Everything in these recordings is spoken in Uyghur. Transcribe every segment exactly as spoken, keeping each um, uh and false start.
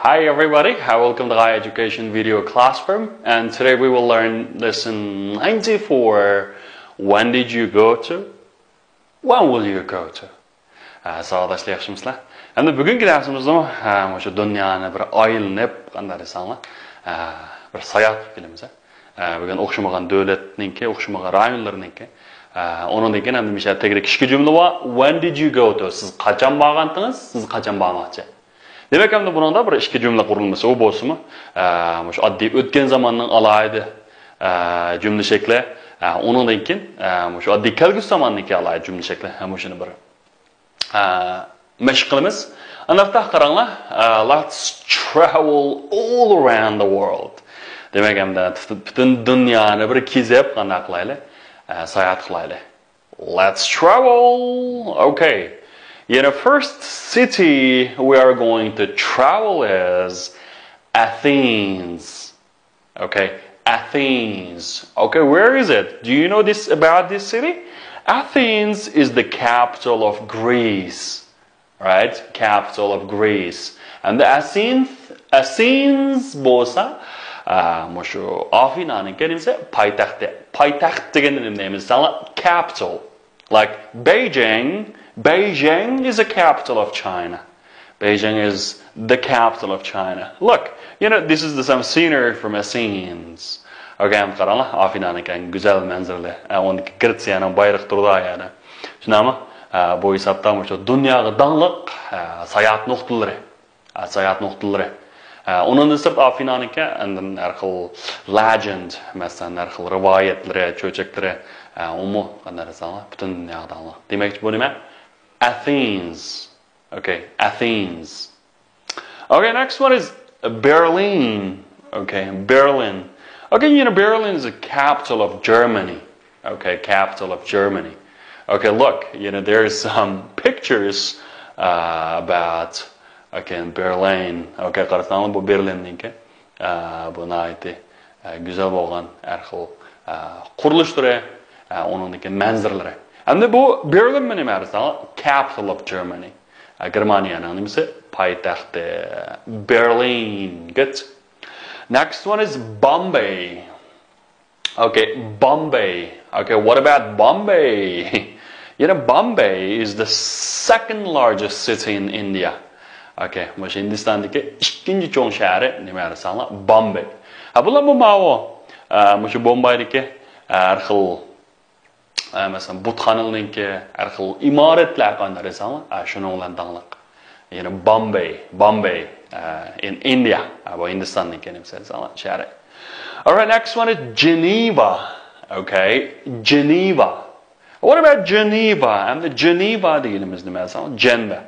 Hi everybody, uh, welcome to High Education Video Classroom, and today we will learn lesson ninety-four. When did you go to? When will you go to? ئە، ساۋاقداشلار، ياخشىمۇسىلەر؟ ئەمدى بۈگۈنكى دەرسىمىزدىمۇ، ئە، مۇشۇ دۇنيانى بىر ئايلىنىپ، قانداق دېسەڭلار، ئە، بىر ساياھەت قىلىپ كېلىمىز، ئە. ئە، بۈگۈن ئوخشىمىغان دۆلەتنىڭكى، ئوخشىمىغان رايونلىرىنىڭكى. ئە، ئۇنىڭدىن كېيىن ئەمدى مۇشۇ تەگرەك ئىككى جۈملە بار. When did you go to؟ سىز قاچان بارغانتىڭىز؟ سىز قاچان بارماقچى؟ دېمەك، ئەمدى بۇنىڭدا بىر ئىككى جۈملە قۇرۇلمىسى ئۇ بولسىمۇ، ئە، مۇشۇ ئاددىي ئۆتكەن زاماننىڭ ئالاھىدە، ئە، جۈملە شەكلى، ئە، ئۇنىڭدىن كېيىن، ئە، مۇشۇ ئاددىي كەلگۈسى زاماننىڭكى ئالاھىدە جۈملە شەكلى، ھە، مۇشۇنى بىر، ئە، مەشىق قىلىمىز. ئانداقتا قاراڭلار، ئە، let's travel all around the world. دېمەك، ئەمدى پۈتۈن دۇنيانى بىر كېزىپ، قانداق قىلايلى؟ ئە، ساياھەت قىلايلى. Let's travel. Okay. You know, first city we are going to travel is Athens. Okay, Athens. Okay, where is it? Do you know this about this city? Athens is the capital of Greece. Right? Capital of Greece. And the Athens, Athens بولسا، ئە، مۇشۇ ئافىنانىڭكى نېمىسى؟ پايتەختى. پايتەخت دېگەندە نېمە دەيمىز؟ ساڭا capital. Like Beijing, Beijing is a capital of China. Beijing is the capital of China. Look, you know, this is the, some scenery from Athens. Okay, قاراڭلار، ئافىنانىڭكى ئەڭ گۈزەل مەنزىرىلىرى. ئە، ئۇنىڭدىكى گرېتسىيەنىڭ بايرىقى تۇرىدۇ يەنە. شۇنداقمۇ؟ ئە، بۇ ھېسابتا مۇشۇ دۇنياغا داڭلىق، ئە، ساياھەت نۇقتىلىرى. ئە، ساياھەت نۇقتىلىرى. ئە، ئۇنىڭدىن سىرت ئافىنانىڭكى ئاندىن ھەر خىل legend، مەسىلەن، ھەر خىل رىۋايەتلىرى، چۆچەكلىرى، ئە، ئۇمۇ قانداق دېسەڭلار، پۈتۈن دۇنياغا داڭلىق. دېمەكچى بۇ نېمە؟ Athens. Okay, Athens. Okay, next one is Berlin. Okay, Berlin. Okay, you know, Berlin is the capital of Germany. Okay, capital of Germany. Okay, look, you know, there is some pictures, uh, about, okay, Berlin. Okay, قارىساڭلار، بۇ بېرلىننىڭكى. ئە، بۇ ناھايىتى، ئە، گۈزەل بولغان ھەر خىل، ئە، قۇرۇلۇشلىرى، ئە، ئۇنىڭدىكى مەنزىرىلىرى. ئەمدى بۇ بېرلىنمۇ نېمە دېسەڭلار؟ Capital of Germany. ئە، گېرمانىيەنىڭ نېمىسى؟ پايتەختى. Berlin. Good. Next one is Bombay. Okay, Bombay. Okay, what about Bombay? You know, Bombay is the second largest city in India. Okay, مۇشۇ ھىندىستاندىكى ئىككىنچى چوڭ شەھىرى نېمە دېسەڭلار؟ بامبەي. ھە، بۇلارمۇ ماۋۇ، ئە، مۇشۇ بومبايدىكى، ئە، ھەر خىل، ئە، مەسىلەن، بۇتخانىلىرىنىڭكى، ھەر خىل ئىمارەتلەر قانداق دېسەڭلار، ئە، شۇنىڭ بىلەن داڭلىق. يەنى بامبەي، بامبەي، ئە، in India. ئە، بۇ ھىندىستاندىكى نېمە دېسەڭلار، شەھىرى. Alright, next one is Geneva. Okay, Geneva. What about Geneva? ئەمدى جېنىۋا دېگىنىمىز نېمە دېسەڭ؟ جەنۋە.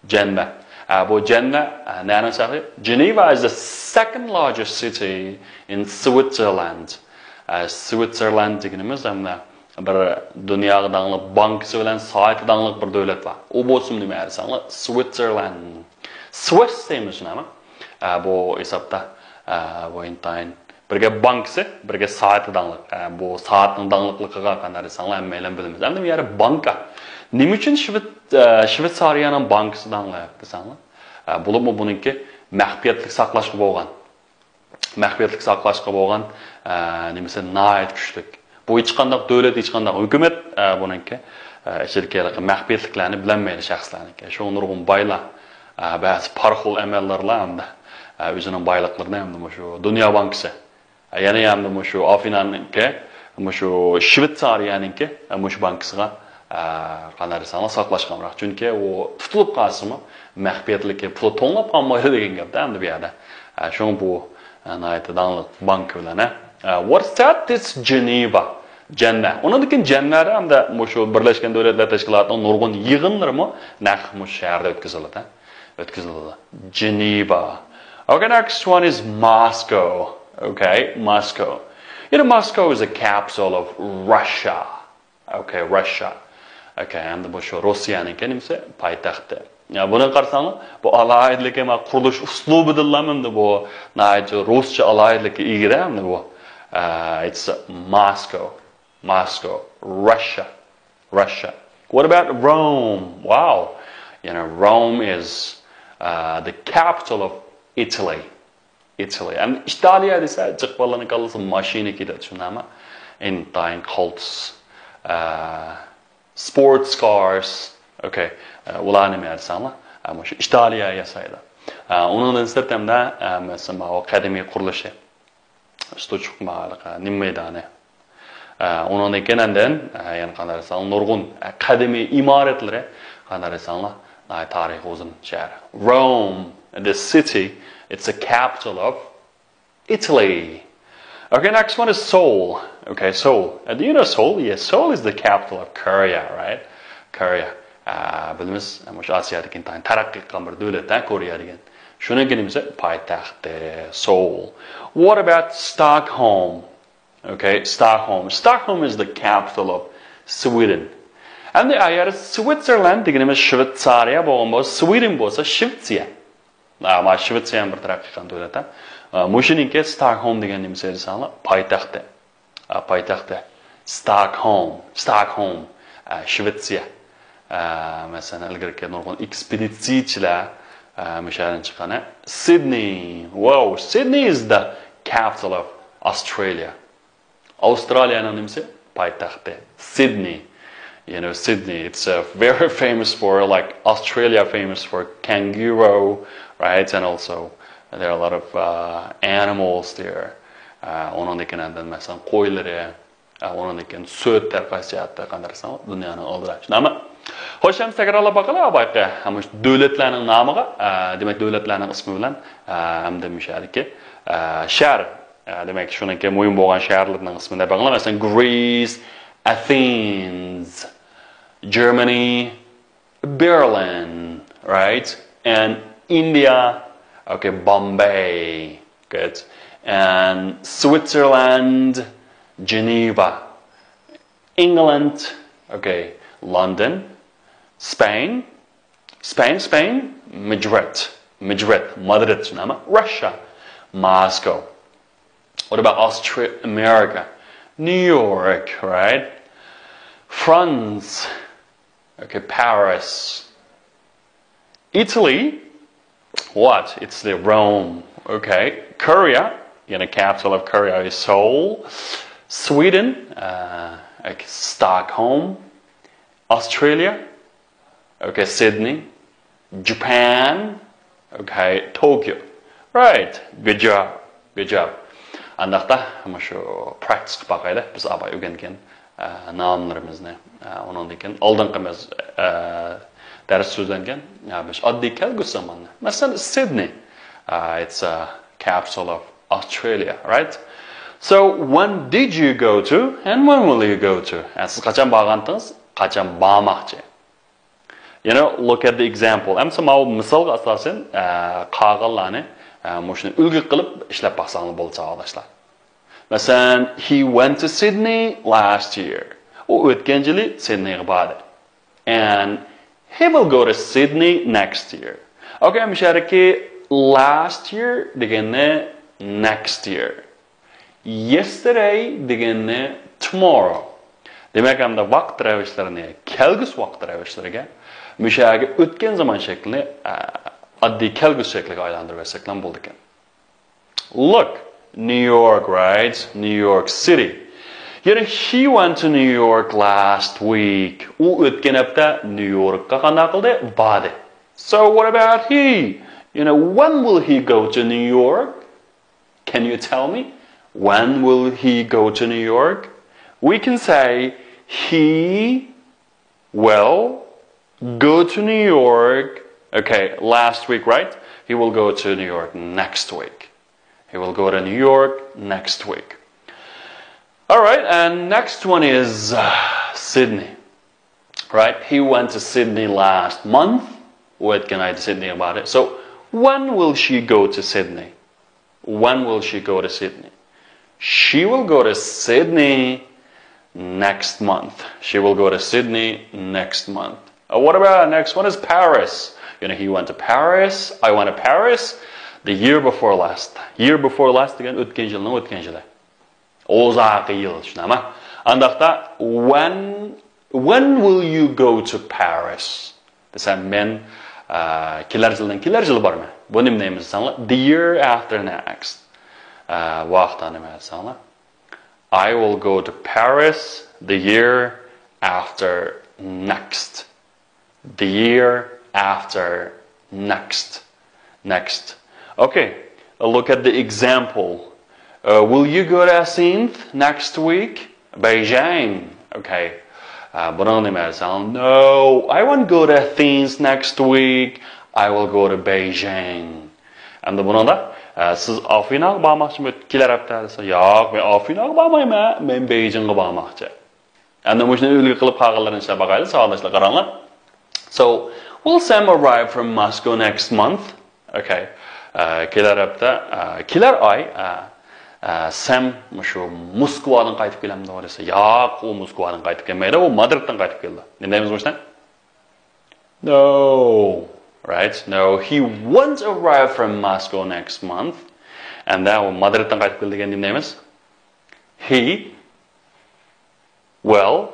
جەنۋە. ئە، بۇ جەنۋە، ئە، نەنىڭ شەھىرى؟ Geneva is the second largest city in Switzerland. ئە، سۋىتسېرلاند دېگىنىمىز ئەمدى بىر دۇنياغا داڭلىق بانكىسى بىلەن سايىتى داڭلىق بىر دۆلەت بار. ئۇ بولسىمۇ نېمە دېسەڭلار؟ سۋىتسېرلاند. سۋىس دەيمىز شۇنداقمۇ؟ ئە، بۇ ھېسابتا، ئە، بۇ ئىنتايىن بىرگە بانكىسى، بىرگە سائىتى داڭلىق. ئە، بۇ سائەتنىڭ داڭلىقلىقىغا قانداق دېسەڭلار، ھەممەيلەن بىلىمىز. ئەمدى بۇ يەردە بانكا. نېمە ئۈچۈن شۋېت-، ئە، شۋېتسارىيەنىڭ بانكىسى داڭلىق دېسەڭلار؟ ئە، بولۇپمۇ بۇنىڭكى مەخپىيەتلىك ساقلاشقا بولغان، مەخپىيەتلىك ساقلاشقا بولغان، ئە، نېمىسى ناھايىتى كۈچلۈك. بۇ ھېچقانداق دۆلەت، ھېچقانداق ھۆكۈمەت، ئە، بۇنىڭكى، ئە، ئىچىدىكى ھېلىقى مەخپىيەتلىكلەرنى بىلەلمەيدۇ شەخسلەرنىڭكى. شۇڭا نۇرغۇن بايلار، ئە، بەزى پارىخور ئەمەلدارلار ئەمدى، ئە، ئۆزىنىڭ بايلىقلىرىنى ئەمدى مۇشۇ دۇنيا بانكىسى، يەنە ھەمدە مۇشۇ ئافىنانىڭكى، مۇشۇ شۋېتسارىيەنىڭكى، مۇشۇ بانكىسىغا، ئە، قانداق دېسەڭلار، ساقلاشقا ئامراق. چۈنكى ئۇ تۇتۇلۇپ قالسىمۇ، مەخپىيەتلىكى پۇلى توڭلاپ قالمايدۇ دېگەن گەپتە ئەمدى بۇ يەردە. ئە، شۇڭا بۇ، ئە، ناھايىتى داڭلىق بانكا بىلەن، ئە. ئە، what's that? It's Geneva. جەنۋە. ئۇنىڭدىن كېيىن جەنۋەدە ئەمدى مۇشۇ بىرلەشكەن دۆلەتلەر تەشكىلاتىنىڭ نۇرغۇن يىغىنلىرىمۇ نەق مۇشۇ شەھەردە ئۆتكۈزۈلىدۇ. ئۆتكۈزۈلىدۇ. جېنىۋا. Okay, next one is Moscow. Okay, Moscow. You know, Moscow is the capital of Russia. Okay, Russia. Okay, ئەمدى بۇ شۇ روسىيەنىڭكى نېمىسى؟ پايتەختى. يا، بۇنى قارىساڭلار، بۇ ئالاھىدىلىكى، ما، قۇرۇلۇش ئۇسلۇبىدىنلا ئەمدى بۇ ناھايىتى رۇسچە ئالاھىدىلىككە ئىگە ئەمدى بۇ. ئە، it's Moscow. Moscow. Russia. Russia. What about Rome? Wow. You know, Rome is, uh, the capital of Italy. Italy. ئەمدى ئىتالىيە دېسە، جىق بالىلارنىڭ كاللىسىغا ماشىنا كېلىدۇ، شۇنداقمۇ؟ ئىنتايىن Colts، ئە، sports cars، ئوكەي، ئە، ئۇلار نېمە دېسەڭلار، ئە، مۇشۇ ئىتالىيە ياسايدۇ. ئە، ئۇنىڭدىن سىرت ھەمدە، ئە، مەسىلەن، ماۋۇ قەدىمىي قۇرۇلۇشى، ستۇچۇك، نېمە مەيدانى. ئە، ئۇنىڭدىن كېيىن ئاندىن، ئە، يەنە قانداق دېسەڭلار، نۇرغۇن، ئە، قەدىمىي ئىمارەتلىرى، قانداق دېسەڭلار، ناھايىتى تارىخى ئۇزۇن شەھەر. Rome, the city, it's the capital of Italy. Okay, next one is Seoul. Okay, Seoul. Uh, do you know Seoul? Yes, Seoul is the capital of Korea, right? Korea. ئە، بىلىمىز، مۇشۇ ئاسىيادىكى ئىنتايىن تەرەققىي قىلغان بىر دۆلەت، ھە، كورېيە دېگەن. شۇنىڭكى نېمىسى؟ پايتەختى، Seoul. What about Stockholm? Okay, Stockholm. Stockholm is the capital of Sweden. ئەمدى ئەگەر Switzerland دېگىنىمىز شۋېتسارىيە بولغان بولسا، Sweden بولسا شۋېتسىيە. ئا، مانا شۋېتسىيە ھەم بىر تەرەققىي قىلغان دۆلەت، ھە. ئا، مۇشۇنىڭكى ستاكھولم دېگەن نېمىسى دېسەڭلار، پايتەختى. ئا، پايتەختى. ستاكھولم، ستاكھولم، ئا، شۋېتسىيە. ئا، مەسىلەن، ئىلگىرىكى نۇرغۇن ئېكسپېدىتسىيچىلەر، ئا، مۇشۇ يەردىن چىققان، ھە. Sydney. Wow, Sydney is the capital of Australia. ئاۋسترالىيەنىڭ نېمىسى؟ پايتەختى. Sydney. You know, Sydney, it's uh, very famous for, like, Australia famous for kangaroo, right? And also, there are a lot of uh, animals there. ئۇنىڭدىن كېيىن ئاندىن، مەسىلەن، قويلىرى، ئۇنىڭدىن كېيىن سۈت، ھەر قايسى جەھەتتە قانداق دېسەڭ، دۇنيانىڭ ئالدىدا. شۇنداقمۇ؟ خوش، ئەمدى تەكرارلاپ باقايلى، بايىقى. ھەم مۇشۇ دۆلەتلەرنىڭ نامىغا، ئە، دېمەك، دۆلەتلەرنىڭ ئىسمى بىلەن، ئە، ھەمدە مۇشۇ يەردىكى، ئە، شەھەر، ئە، دېمەك، شۇنىڭكى مۇھىم بولغان شەھەرلىرىنىڭ ئىسمىنى دەپ بېقىڭلار. مەسىلەن، Greece, Athens, Germany, Berlin, right? And India, okay, Bombay. Good. And Switzerland, Geneva. England, okay, London. Spain, Spain, Spain, Madrid, Madrid, Madrid. Russia, Moscow. What about Austria, America? New York, right? France, okay, Paris. Italy, what? It's the Rome, okay. Korea, you know, capital of Korea is Seoul. Sweden, uh, like Stockholm. Australia, okay, Sydney. Japan, okay, Tokyo. Right, good job, good job. ئانداقتا مۇشۇ پراكتىس قىلىپ باقايلى، بىز ئاۋۋال ئۆگەنگەن، ئە، ناملىرىمىزنى. ئە، ئۇنىڭدىن كېيىن ئالدىنقى مەز-، ئە، دەرس سۆزلەنگەن، ئە، مۇشۇ ئاددىي كەلگۈسى زاماننى. مەسىلەن، Sydney. Uh, it's a capital of Australia, right? So, when did you go to and when will you go to? ئە، سىز قاچان بارغانتىڭىز، قاچان بارماقچى؟ You know, look at the example. ئەمسە ماۋۇ مىسالغا ئاساسەن، ئە، قالغانلارنى، ئە، مۇشۇنى ئۈلگە قىلىپ ئىشلەپ باقساڭلار بولىدۇ، ساۋاقداشلار. مەسىلەن، he went to Sydney last year. ئۇ ئۆتكەن يىلى سىدنېيغا باردى. And he will go to Sydney next year. Okay، مۇشۇ يەردىكى last year دېگەننى next year. Yesterday دېگەننى tomorrow. دېمەك، ئەمدى ۋاقىت رەۋىشلىرىنى، كەلگۈسى ۋاقىت رەۋىشلىرىگە، مۇشۇ يەرگە ئۆتكەن زامان شەكلىنى، ئە، ئاددىي كەلگۈسى شەكلىگە ئايلاندۇرۇۋەتسەكلا بولىدىكەن. Look, New York, right? New York City. You know, he went to New York last week. ئۇ ئۆتكەن ھەپتە نيۇ يوركقا قانداق قىلدى؟ باردى. So what about he? You know, when will he go to New York? Can you tell me? When will he go to New York? We can say he will go to New York. Okay, last week, right? He will go to New York next week. He will go to New York next week. All right, and next one is uh, Sydney. Right? He went to Sydney last month. ئۇ ئۆتكەن ئايدا سىدنېيغا باردى. So, when will she go to Sydney? When will she go to Sydney? She will go to Sydney next month. She will go to Sydney next month. Uh, what about next one is Paris? You know, he went to Paris. I went to Paris the year before last. Year before last دېگەن ئۆتكەن يىلنىڭ ئۆتكەن يىلى. ئۇزاققى يىل، شۇنداقمۇ؟ ئانداقتا، when, when will you go to Paris? دېسەم، مەن، ئە، كېلەر يىلدىن كېلەر يىل بارىمەن. بۇ نېمە دەيمىز دېسەڭلار، the year after next. ئە، ۋاقىتتا نېمە دېسەڭلار، I will go to Paris the year after next. The year after next. Next. Okay, look at the example. Uh, will you go to Athens next week? Beijing. Okay. Uh, بۇنىڭ نېمە دېسەڭ، no, I won't go to Athens next week. I will go to Beijing. ئەمدى بۇنىڭدا، ئە، سىز ئافىناغا بارماقچىمۇ كېلەر ھەپتە دېسە، ياق، مەن ئافىناغا بارمايمەن، مەن بېيجىڭغا بارماقچى. ئەمدى مۇشۇنى ئۈلگە قىلىپ قالغانلىرىنى ئىشلەپ باقايلى، ساۋاقداشلار، قاراڭلار. So, will Sam arrive from Moscow next month? Okay. ئە، كېلەر ھەپتە، ئە، كېلەر ئاي، ئە، ئە، سەم مۇشۇ موسكۋادىن قايتىپ كېلەمدۇ دېسە، ياق، ئۇ موسكۋادىن قايتىپ كەلمەيدۇ، ئۇ مادرىدتىن قايتىپ كېلىدۇ. نېمە دەيمىز مۇشۇنى؟ No, right? No, he won't arrive from Moscow next month. And then مادرىدتىن قايتىپ كېلىدۇ دېگەن نېمە دەيمىز؟ He will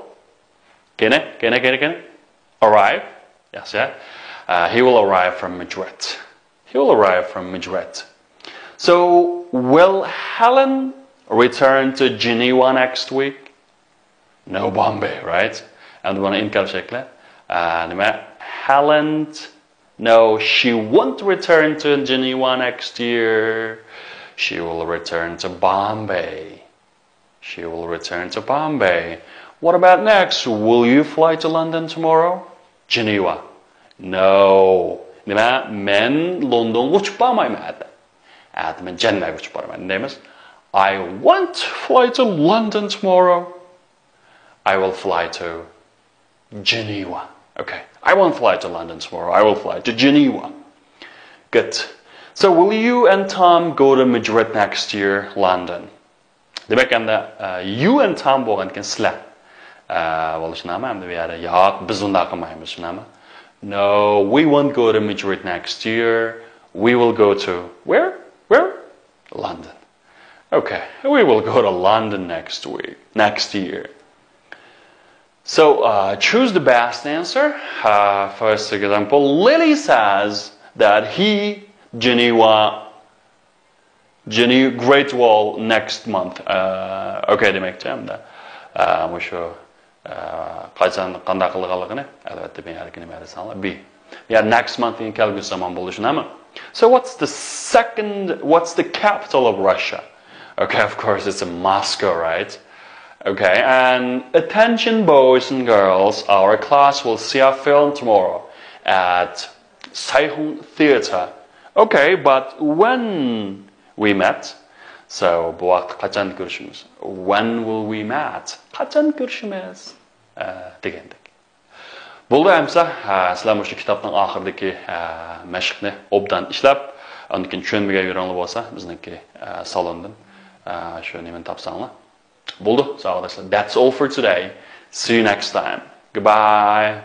كېنە، كېنە، كېنە، كېنە. Arrive. ياخشى. Uh, he will arrive from Madrid. He will arrive from Madrid. So, will Helen return to Geneva next week? No, Bombay, right? And بۇنى ئىنكار شەكلى. Uh, نېمە؟ Helen. No, she won't return to Geneva next year. She will return to Bombay. She will return to Bombay. What about next? Will you fly to London tomorrow? Geneva. No. نېمە؟ مەن لوندونغا ئۇچۇپ بارمايمەن ئەتە. ئەتە مەن جەنۋەگە ئۇچۇپ بارىمەن. نېمە دەيمىز؟ I won't fly to London tomorrow. I will fly to Geneva. Okay. I won't fly to London tomorrow. I will fly to Geneva. Good. So, will you and Tom go to Madrid next year, London? دېمەك، ئەمدى، ئە، you and Tom بولغان ئىكەن، سىلەر. ئە، بولۇشى نامە، ئەمدى بۇ يەردە، ياق، بىز ئۇنداق قىلمايمىز، شۇنداقمۇ؟ No, we won't go to Madrid next year. We will go to where? Where? London. Okay, we will go to London next week, next year. So, uh, choose the best answer. Uh, first example, Lily says that he, Geneva, Geneva Great Wall next month. Uh, okay, دېمەكچى ئەمدى. Uh, مۇشۇ، uh, قاچان، قانداق قىلىدىغانلىقىنى، ئەلۋەتتە، مەن ھەركىنى مەلىسەڭلار. B. Yeah, next month دېگەن كەلگۈسى زامان بولۇشى نامە. So what's the second, what's the capital of Russia? Okay, of course, it's Moscow, right? Okay, and attention, boys and girls, our class will see a film tomorrow at Seyhun Theatre. Okay, but when we met? So, بۇ ۋاقىتتا قاچان كۆرۈشىمىز؟ When will we met? قاچان كۆرۈشىمىز؟ ئە، دېگەندەك. بولدى ئەمسە، ھە، سىلەر مۇشۇ كىتابنىڭ ئاخىرىدىكى، ھە، مەشىقنى ئوبدان ئىشلەپ، ئاندىن كېيىن چۈشەنمىگەن يېرىڭلار بولسا، بىزنىڭكى، ھە، سالوندىن، ھە، شۇ نېمىنى تاپساڭلار. بولدى، ساۋاقداشلار. That's all for today. See you next time. Goodbye.